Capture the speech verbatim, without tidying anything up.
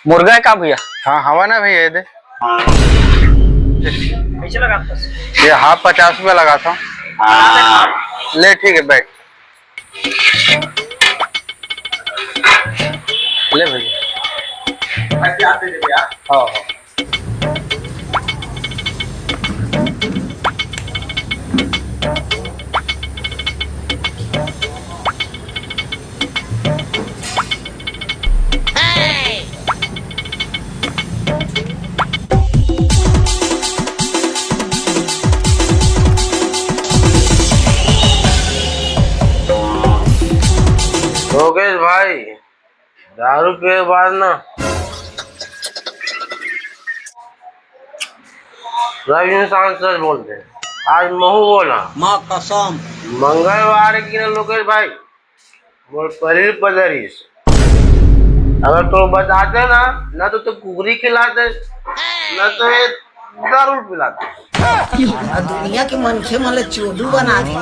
मुर्गा हे का भैया? हाँ, हवा ना भैया, ये दे। कैसे लगाथस? ये हाफ पचास रुपया लगाथंव। ले, ठीक हे, बैठ। ले भैया। हाँ, हाँ। योगेश भाई, दारू पिए के बाद ना सब इंसान सच बोलथे। आज महूँ बोला। माँ कसम। मंगलवार के ना लोकेश भाई, मोर पनीर पदरिस। अगर तो बताते ना, ना तो, तो कुकरी खिलाते, ना तो ये दारू पिलाते। सारा दुनिया के मनखे मन ल चोदू बना दे।